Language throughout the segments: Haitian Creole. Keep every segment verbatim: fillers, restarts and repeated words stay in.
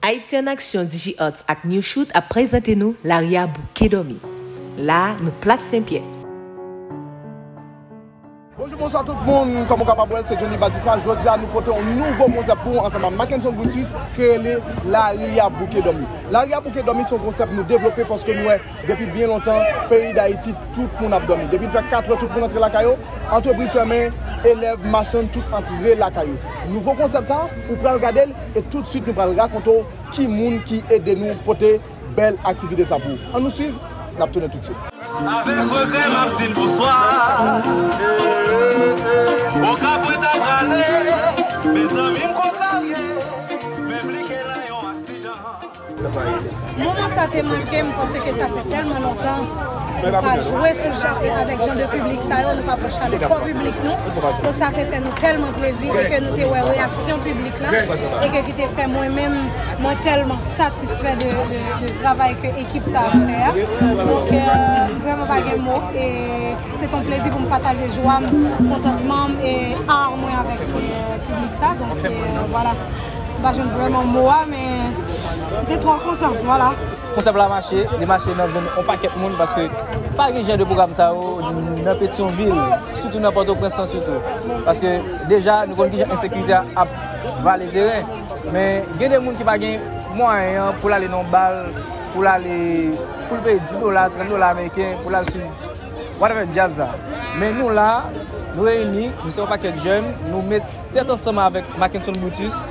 Ayiti an Aksyon, Digi Arts ak New Shoot ap prezante nou Lari a Bouke Dòmi. La, nou plas Senpyè. Bonjou, bonswa tout moun. Kòm ou kapab wè l, se Johnny Batisma. Jodi a, nou pote yon nouvo konsèp pou ou ansanm ak Mackenson Brutus ki rele Lari a Bouke Dòmi. Lari a Bouke Dòmi se yon konsèp nou devlope paske nou wè depi byen lontan, peyi Dayiti, tout moun ap dòmi. Depi l fè kat è, tout moun antre lakay yo, antrepriz fèmen, elèv, machann, tout antre lakay yo. Nouvo konsèp sa, ou pral gade l, e toutswit nou pral rakonte w ki moun ki ede nou pote bèl aktivite sa pou ou. Ann nou swiv, n ap tounen toutswit. Avèk regrè, m ap di n bonswa. Okapwen ta prale, mezanmi, m kontrarye, m enplike nan yon aksidan. Moman sa te manke m paske sa fè tèlman lontan nou pa jwe sou jan, e avèk jan de piblik sa yo, nou pa pran chale kò piblik nou. Donk sa te fè nou tèlman plezi e ke nou te wè reyaksyon piblik la e ke ki te fè mwen menm, mwen tèlman satisfè de, de, de travay ke ekip sa ap fè a. Donk, euh, vrèman pa gen mo. E se t on plezi pou m pataje jwa m, kontantman m e ar mwen avèk, euh, piblik sa. Donk, euh, vwala. M pa jwenn vrèman mo a, men m te twò kontan, vwala. Konsèp la mache, li mache nan venn on pakèt moun paske pa gen jan de pwogram sa yo nan Petyonvil, sitou nan Pòtoprens lan sitou. Paske deja, nou konn kijan ensekirite a ap vale teren. Men gen de moun ki pa gen mwayen an pou l ale nan yon bal, pou l ale, pou l peye dis dola, trant dola ameriken, pou l al swiv whatever djaz la. Men nou la, nou reyini, nou se yon pakèt jèn, nou met tèt ansanm avèk Mackenson Brutus,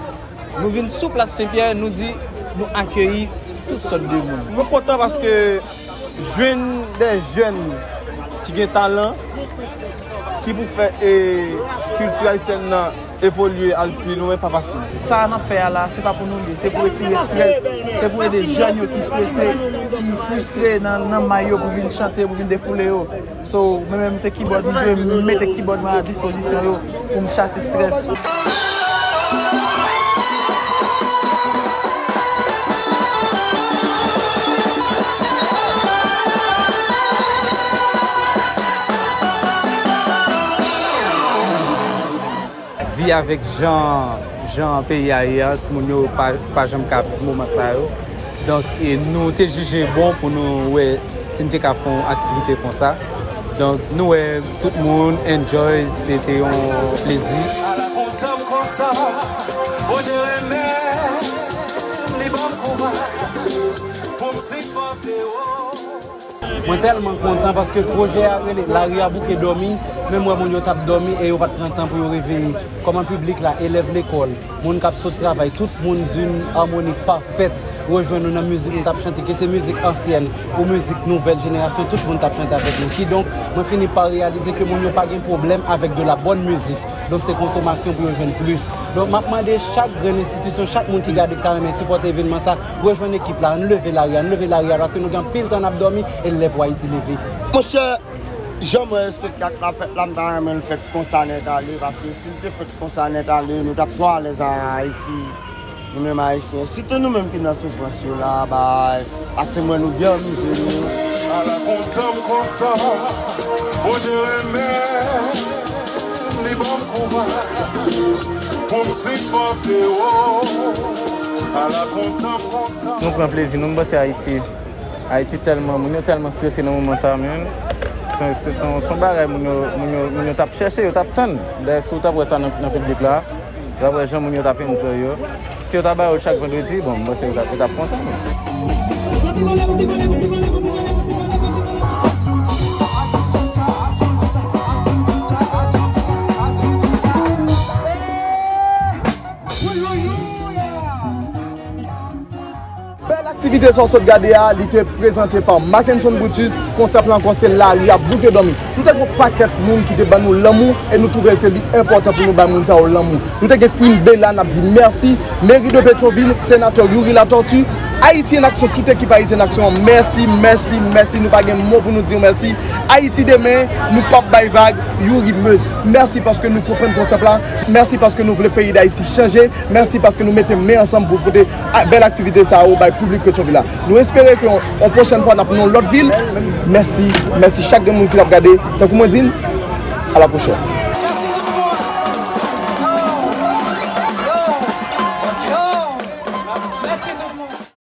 nou vin sou plas Senpyè, nou di nou akeyi tout sòt de moun. Mwen kontan paske jwenn de jèn ki gen talan, ki pou fè, e, kilti ayisyèn nan evolye al pi lwen pa fasil. Sa n ap fè a la, se pa pou nou li, se pou retire estrès, se pou ede jèn yo ki estrese, ki fristre nan, nan may yo pou vin chante, pou vin defoule yo. So, mwen menm se kibòd, m dwe mete kibòd mwen a dispozisyon yo pou m chase estrès. Vi avèk jan, jan peyi a ye a, timoun yo pa, pa janm ka viv moman sa yo. Donk, e nou te jije bon pou nou wè si n te ka fè yon aktivite konsa. Donk, nou wè tout moun enjoy, se te yon plezi. Ala kontan m kontan, Bondye renmen m, li ban m kouraj pou m sipòte w. Mwen tèlman kontan paske pwojè a rele Lari a Bouke Dòmi, men m wè moun yo t ap dòmi e yo pa t pran tan pou yo reveye. Kòman piblik la, elèv lekòl, moun k ap sot travay, tout moun d'une harmonie parfaite rejwenn nou nan mizik nou t ap chante, ke se mizik ansyèn ou mizik nouvèl jenerasyon, tout moun t ap chante avèk nou. Kidonk, mwen fini pa reyalize ke moun yo pa gen pwoblèm avèk de la bòn mizik. Donk, se konsomasyon pou yo jwenn plis. Donk, m ap mande chak grenn enstitisyon, chak moun ki gade, ki ta renmen sipòte evènman sa, rejwenn ekip la, ann leve lari a, ann leve lari a, paske nou gen anpil tan n ap dòmi, e l lè pou Ayiti leve. Monchè, jan m wè espektak la fèt la, m ta renmen l fèt konsa nèt ale, paske si l te fèt konsa nèt ale, nou t ap twò alèz a Ayiti, nou menm Ayisyen. Sitou nou menm ki nan soufrans yo la, bay, paske m wè nou byen amize nou. Ala kontan m kontan, Bondye renmen m, li ban m kouraj pou m sipòte w. Ala kontan m kontan. Nou pran plezi, nou, m panse Ayiti. Ayiti tèlman, moun yo tèlman strese nan moman sa, men se, se, se, se yon bagay moun yo, moun yo, moun yo t ap chèche, yo t ap tann. Dayè, si w t ap wè sa nan, nan piblik la, w t ap wè jan moun yo t ap enjoy yo. Si yo ta ba yo l chak vandredi, bon, m panse yo t ap, yo t ap kontan. Bèl aktivite sa w sot gade a, li te prezante pa Mackenson Brutus. Konsèp la ankò se Lari a Bouke Dòmi. Nou te gen yon pakèt moun ki te ban nou lanmou e nou twouve ke li enpòtan pou nou bay moun sa yo lanmou. Nou te gen Queen Bella, n ap di mèsi. Meri de Petyonvil, senatè Youri Latortue, Ayiti an Aksyon, tout ekip Ayiti an Aksyon an, mèsi, mèsi, mèsi. Nou pa gen mo pou nou di w mèsi. Ayiti demen, nou p ap bay vag, Youri Meuse. Mèsi paske nou konprann konsèp la. Mèsi paske nou vle peyi Dayiti chanje. Mèsi paske nou mete men ansanm pou pote a, bèl aktivite sa yo bay piblik Petyonvil la. Nou espere ke yon, yon pwochèn fwa n ap nan yon lòt vil. Mèsi, mèsi chak grenn moun ki t ap gade. Tankou mwen di n, a la pwochèn. Mèsi tout moun. Yo, yo, yo. Mèsi. Mezanmi.